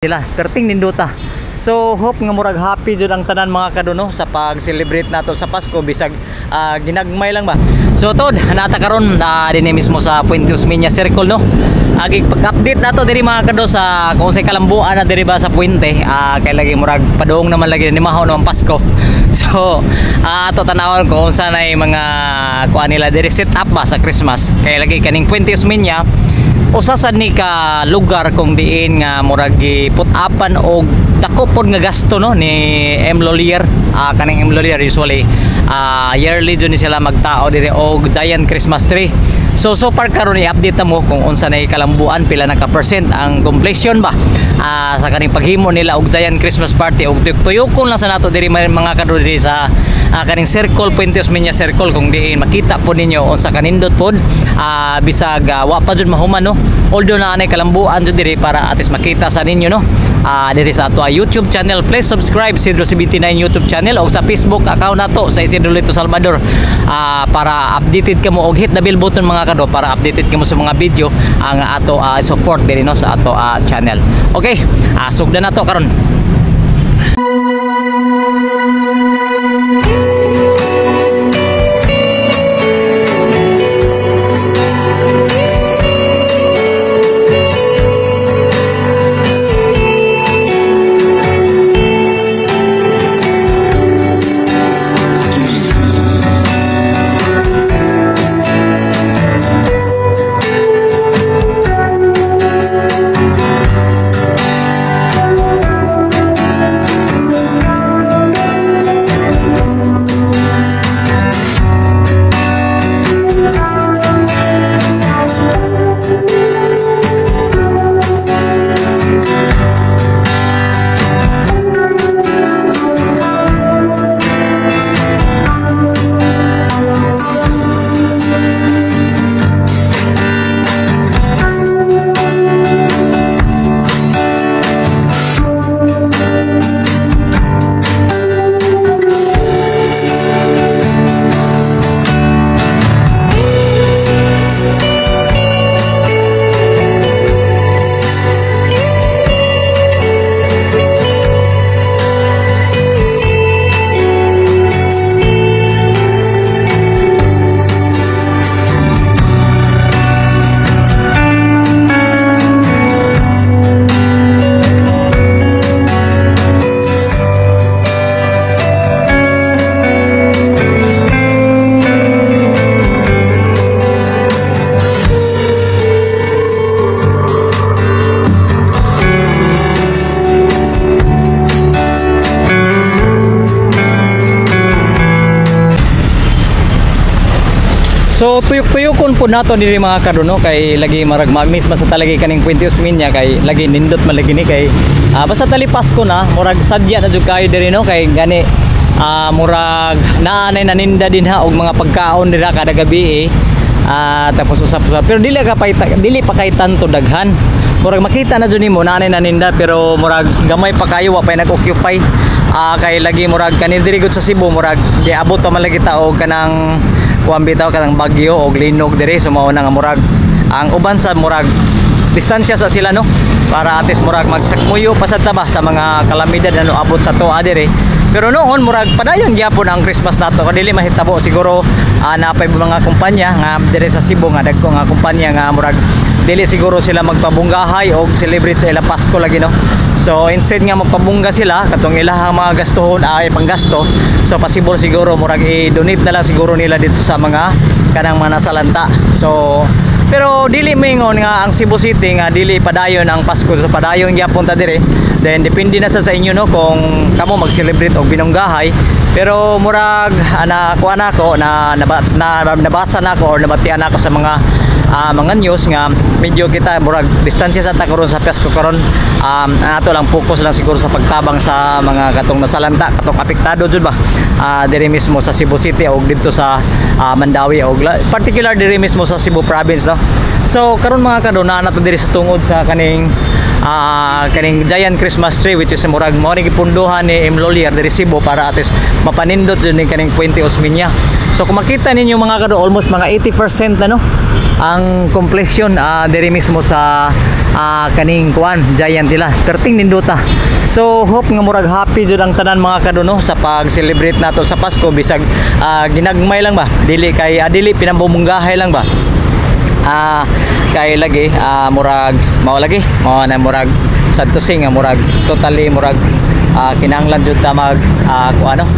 Sila perting nindota. So hope nga murag happy jud ang tanan, mga kado, no, sa pag-celebrate nato sa Pasko bisag ginagmay lang ba. So tod, nata karon na dinhi mismo sa Puente Osmeña Circle, no. Agi pag-update nato diri, mga kado, sa kung sa kalambuan na diri ba sa Puente, kay lagi murag padung naman lagi ni mahaw naman Pasko. So ato tanawon kung unsa nay mga kuan nila diri, set up ba sa Christmas, kay lagi kaning Puente Osmeña usa sad ni ka lugar kung diin nga murag giput-upan og dako pod nga gasto, no, ni M Lhuillier. Kaning M Lhuillier, usually yearly jud ni sila magtao diri og giant Christmas tree. So far karon i-update na mo kung unsa na kalambuan, pila na ka percent ang completion ba sa kaning paghimo nila og giant Christmas party, og tuyokon lang sa nato diri, mga kado, diri sa kaning circle, Puente Osmeña Circle, kung diin makita po ninyo unsa kanindot pod, bisag wa pa jud mahuman, no, although naa nay kalambuan jud diri para at least makita sa ninyo, no, diri sa ato YouTube channel. Please subscribe Isidro 79 YouTube channel o sa Facebook account nato sa Isidro Lito Salvador para updated kamo, og hit the bell button, mga kado, para updated kamo sa mga video ang ato support diri, no, sa ato channel. Okay, sugdan nato karon. So tuyok-tuyokon po nato diri, mga kaduno, kay lagi marag ma-miss man sa talagi kaning Puente Osmeña, kay lagi nindot man lagi ni, kay basta tali Pasko na murag sadya na jud kayo diri, no, kay gani murag naanay naninda din ha og mga pagkaon dira kada gabi eh. Tapos usap-usap, pero dili pa kay tanto daghan. Murag makita na jud nimo naanay naninda, pero murag gamay pa kayo, wa pa nag-occupy. Kay lagi murag kani diri gud sa Cebu, murag giabot pa man lagi ta og kanang kuan bitaw, kanang bagyo og linog diri. So mao na nga murag ang uban sa murag distansya sa sila, no, para at least murag magsakmuyo pasad ta ba sa mga kalamidad na abot sa toa diri. Pero noon murag padayon gyapon ang Christmas nato kung dili mahitabo siguro napay mga kumpanya nga diri sa Cebu, nga dagko nga kumpanya, nga murag dili siguro sila magpabunggahay og celebrate sa ila Pasko lagi, no. So instead nga magpabungga sila katong ilahang mga gastuhon ay panggasto, so possible siguro murag i-donate na lang siguro nila dito sa mga kanang mga nasalanta. So pero dili moingon nga ang Cebu City nga dili padayon ang Pasko. So padayon gyapon ta diri. Then depende na sa inyo, no, kung kamo mag-celebrate og binunggahay. Pero murag ana kuan nako na, na, na nabasa nako or nabatian nako sa mga news nga medyo kita murag distansya sa ta karon sa Pasko karon. Ato lang focus lang siguro sa pagtabang sa mga katong nasalanta, katong apektado jud ba diri mismo sa Cebu City o didto sa Mandaue og particular diri mismo sa Cebu province, no. So karon, mga kado, naa na to diri sa tungod sa kaning giant Christmas tree, which is murag mo ni gipunduhan ni M Lhuillier diri Cebu para at least mapanindot jud ni kaning Puente Osmeña. So kung makita ninyo, mga kado, almost mga 80% na, no. Ang completion diri mismo sa kaning kuan giant nila. Perting nindota. So hope nga murag happy jud ang tanan, mga kaduno, sa pag-celebrate nato sa Pasko, bisag ginagmay lang ba. Dili kay dili pinambumunggahay lang ba. Kay lagi murag mao lagi mao na murag sad to say nga murag totally murag kinahanglan jud ta mag kung ano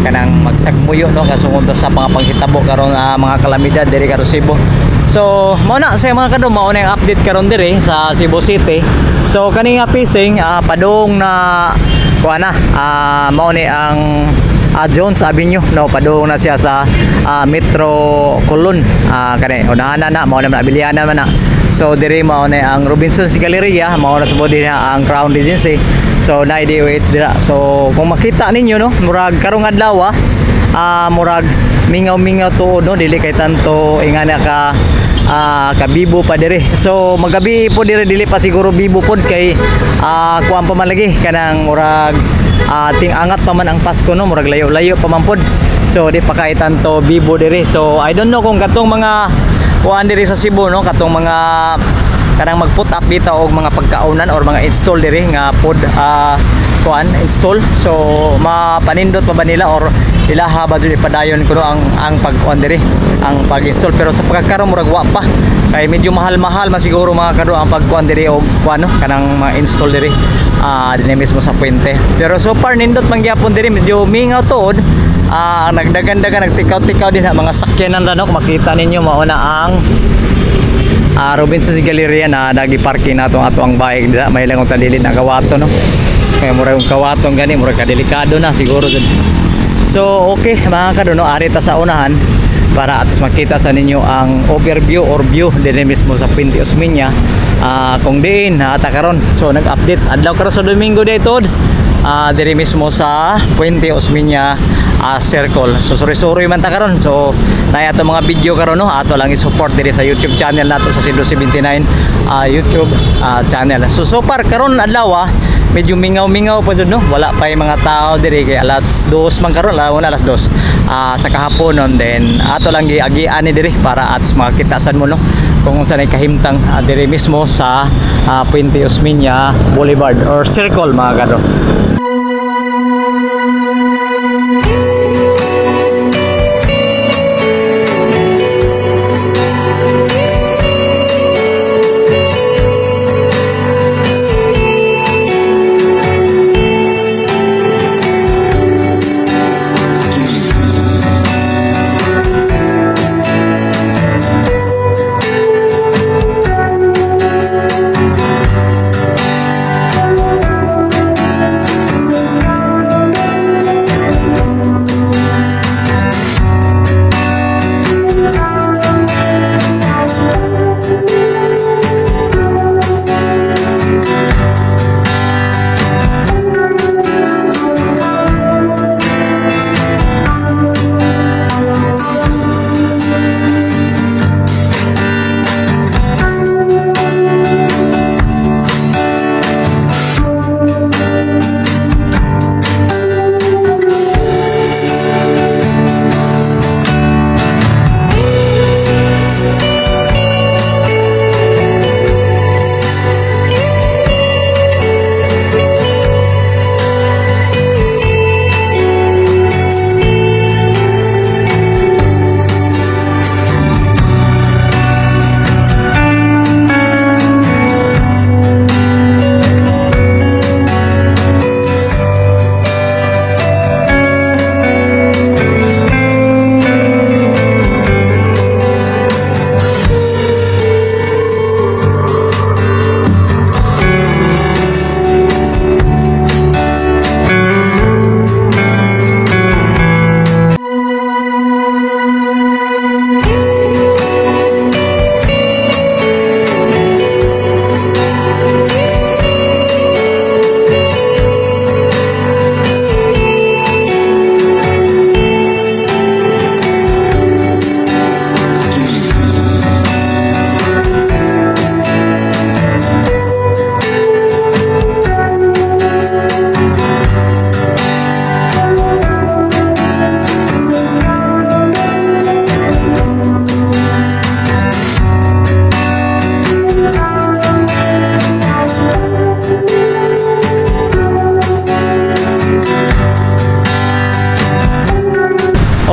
kanang magsagmuyo, no, kasungod sa mga panghitabo karon, mga kalamidad diri karon Cebu. So mao na sa mga kado, mao na yung update karon diri sa Cebu City. So kani nga facing padung na kuan na mao ni ang Jones Avenue, no, padung na siya sa Metro Colon. Kani unahan na na mao na abiliana man na. So diri mao na ang Robinson's Galleria, mao na sa body na ang Crown Regency. So na DOH dira. So kung makita ninyo, no, murag karong adlaw murag mingaw-mingaw tuod, no, dili kay tanto ingana ka kabibo pa diri. So magabi po diri, dili pa siguro bibo pod kay kuan pa man lagi kanang murag ting angat pa man ang Pasko, no, murag layo-layo pa man pod. So di pa kay tanto bibo diri. So I don't know kung katong mga kuan diri sa Cebu, no, katong mga kanang mag-put up bitaw og mga pagkaunan or mga install diri nga pod kuan install, so mapanindot pa ba nila or ilaha ba jud ipadayon kuno ang pagkuan diri, ang pag-install? Pero sa pagkakaroon, murag wa pa kay medyo mahal-mahal man siguro, mga kado, ang pagkuan diri og kuan, no, kanang mga install diri dinhi mismo sa puente. Pero so far nindot man gyapon diri, medyo mingaw tuod. Nagdagan-dagan, nagtikaw-tikaw din ha mga sakyanan ra, no. Kung makita ninyo, mao na ang Robinson's Galleria na nagi-parking nato ato ang bike dira. May lang ang dili na kawato, no, kaya murag yung kawaton gani, murag kadelikado na siguro dun. So okay, mga kaduno, ari ta sa unahan para at least makita sa ninyo ang overview or view din mismo sa Puente Osmeña kung diin ata karon. So nag-update adlaw karon sa Domingo daytod diri mismo sa Puente Osmeña Circle. So suri-suri man ta karon. So nay ato mga video karon, no, ato lang i-support diri sa YouTube channel nato sa Cebu 79 YouTube channel. So so far karon adlaw medyo mingaw-mingaw pa jud, no. Wala pa yung mga tao diri kay alas 2 man karon, alauna, alas 2 sa kahapon nun. Then ato lang giagian ni diri para at makita sad mo, no, kung unsa nay kahimtang diri mismo sa Puente Osmeña Boulevard or Circle, mga kado.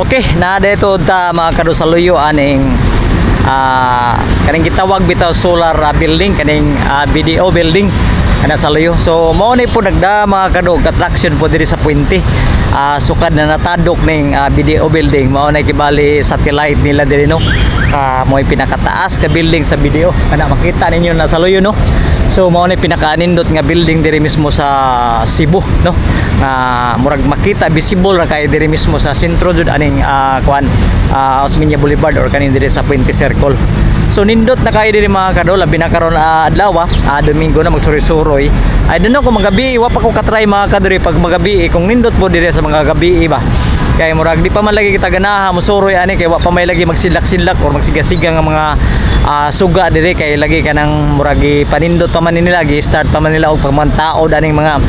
Okay, na dito ta, mga kado, sa luyo aning kaning gitawag bitaw solar building, kaning BDO building kana sa luyo. So mao ni po nagda, mga kado, attraction po diri sa Puente. Sukad na natadok ning BDO building, mao na kibali satellite nila diri, no. Mo'y pinakataas ka building sa BDO. Kana makita ninyo na sa luyo, no. So mao ni pinakaanindot nga building diri mismo sa Cebu, no. Nga murag makita, visible ra kay diri mismo sa sentro jud aning kuan, Osmeña Boulevard or kaning diri sa Puente Circle. So nindot na kayo diri, mga kado, labi na karon adlaw, Domingo na, magsuroy-suroy. I don't know kung magabi, wa pa ko katry, mga kadori, pag magabi kung nindot po diri sa mga gabi ba. Kay murag di pa man lagi kita ganaha musuroy ani kay wa pa may lagi magsilak-silak or magsiga-siga nga mga suga diri, kay lagi kanang murag panindot pa man nila, gi-start pa man nila og pagmantaod aning mga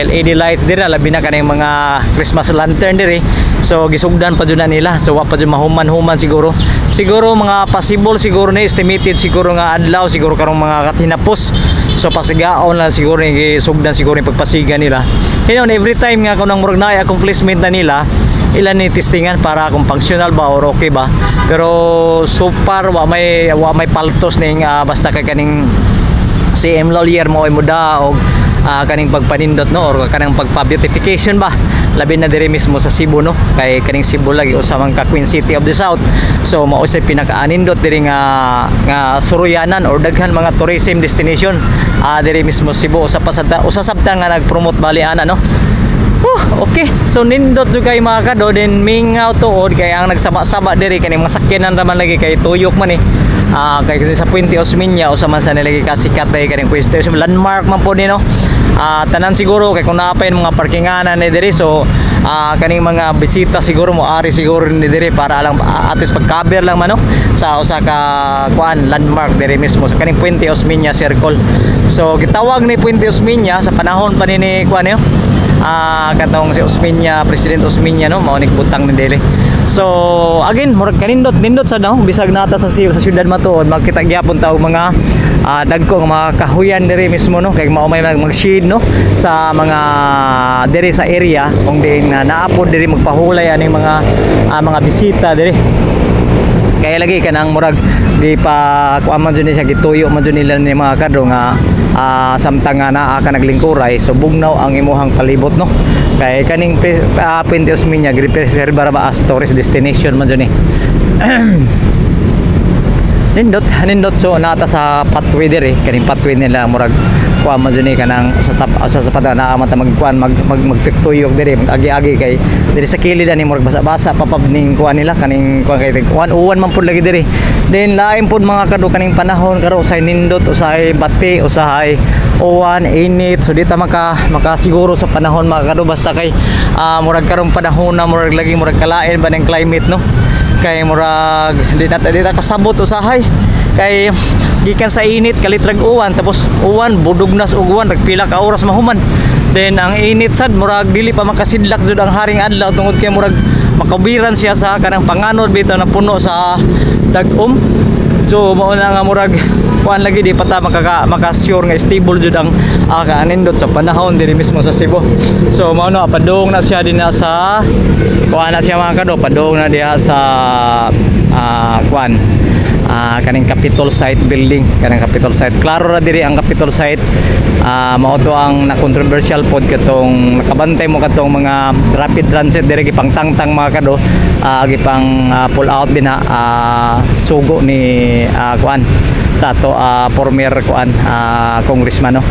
LED lights diri, labi na kaning mga Christmas lantern diri. So gisugdan pa jud na nila. So wa pa jud mahuman-human siguro. Siguro mga possible siguro ni estimated siguro nga adlaw siguro karong mga katinapos. So pasigaon lang siguro ni gisugdan siguro ni pagpasiga nila. Hinon every time nga kunang murag naay accomplishment na nila, ilan ni testingan para kung functional ba or okay ba. Pero so far wa may paltos ning basta kay kaning CM Lawyer mo ay muda og kaning pagpanindot, no, or kanang pagpa-beautification ba, labi na diri mismo sa Cebu, no, kay kaning Cebu lagi usa man ka Queen City of the South. So mao say pinakaanindot diri nga suruyanan or daghan mga tourism destination diri mismo Cebu. Usa pa sa usa sabta nga nag-promote bali ana, no. Okay. So nindot jud kay, mga kado, then mingaw tuod kay ang nagsaba-saba diri kani mga sakyanan raman lagi kay tuyok man eh. Kay kasi sa Puente Osmeña, usa man sa nilagi kasikat ay kaning Puente Osmeña, landmark man po ni, no. Tanan siguro kay kung naa pay mga parkinganan ni diri, so kaning mga bisita siguro mo ari siguro ni diri para lang at least pagkaber lang man, no, sa usa ka kuan, landmark diri mismo sa kaning Puente Osmeña Circle. So gitawag ni Puente Osmeña sa panahon pa ni kuan niyo, katong si Osmeña, President Osmeña, no, mao ni butang ni dili. So again, murag kanindot nindot sa, no, bisag nata sa syudad matuod, makita gyapon ta og mga dagko nga mga kahuyan diri mismo, no, kay mao may mag-shade, no, sa mga diri sa area kung diin na naapod diri magpahulay aning mga bisita diri. Kaya lagi kanang murag di pa kuan man jud ni siya, gituyo man jud nila ni, mga kado, nga samtang nga naa ka naglingkuray, so bugnaw ang imuhang palibot, no, kay kaning Puente Osmeña gi-preserve ra ba as tourist destination man jud ni. Nindot, nindot. So nata sa pathway diri, kaning pathway nila, murag kuan man jud ni kanang sa tap sa pada naa man ta magkuan mag, mag magtuyok diri, mag-agi-agi, kay diri sa kilid ani murag basa-basa papab ning kuan nila, kaning kuan, kay kuan, uwan man pud lagi diri. Then lain pud, mga kado, kaning panahon karo, usay nindot, usay bati, usahay uwan, init. So di ta makasiguro sa panahon, mga kado, basta kay murag karong panahon na murag lagi murag kalain ba ng climate, no, kay murag di na kasabot usahay, kay gikan sa init kalitrag uwan, tapos uwan budugnas og uwan, nagpila ka oras mahuman. Then ang init sad, murag dili pa makasidlak jud ang haring adlaw tungod kay murag makabiran siya sa kanang panganod bitaw na puno sa dag-om. So mao na nga murag kuan lagi, di pa ta maka-sure nga stable jud ang kaanindot sa panahon diri mismo sa Cebu. So mao na, padung na siya din na sa kuan na siya, mga kado, padung na diha sa kuan, kaning Capitol Site building, kaning Capitol Site. Klaro ra diri ang Capitol Site. Mao to ang na controversial pod katong nakabantay mo katong mga rapid transit diri, gipangtangtang, mga kado, gipang pull out din ha, sugo ni kuan sa ato former kuan, congressman, no.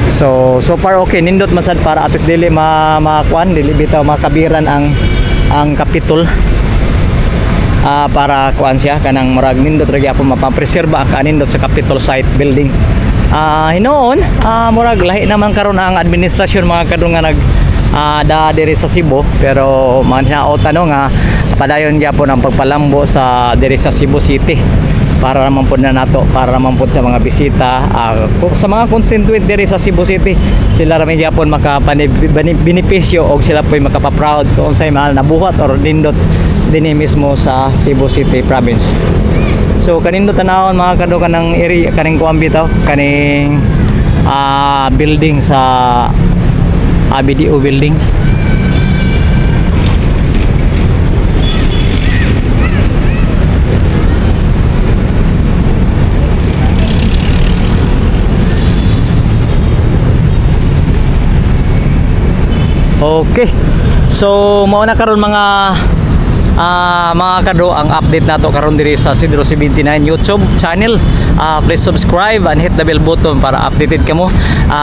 So so far okay, nindot masad para atos dili ma, ma kuan, dili bitaw makabiran ang Capitol, para kuan siya kanang murag nindot ra gyapon mapapreserba ang kanindot sa Capitol Site building. Hinuon murag lahi naman karon ang administrasyon, mga kado, nga nag da diri sa Cebu, pero manhinaot ano nga padayon gyapon ang pagpalambo sa diri sa Cebu City para naman po na nato, para naman po sa mga bisita, sa mga constituent diri sa Cebu City, sila ra may gyapon makabenepisyo og sila po'y makapa-proud kung unsay mahal na buhat or nindot dinhi mismo sa Cebu City province. So kanindot tanawon, mga kado, kanang area, kaning kuan bitaw, kaning building sa BDO building. Okay. So mao na karon mga kado ang update nato karon diri sa Sidro 79 YouTube channel. Please subscribe and hit the bell button para updated kamo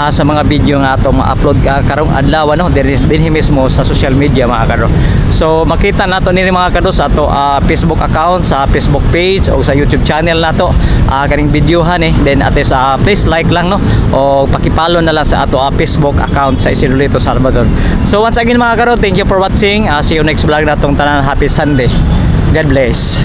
sa mga video nga ato ma-upload karong adlaw, no, diri dinhi mismo sa social media, mga kado. So makita nato nini, mga kado, sa ato Facebook account, sa Facebook page o sa YouTube channel nato kaning videohan eh. Then ate sa please like lang, no, o paki-follow na lang sa ato Facebook account sa Isidro Salvador. So once again, mga kado, thank you for watching. See you next vlog natong tanan. Happy Sunday. God bless.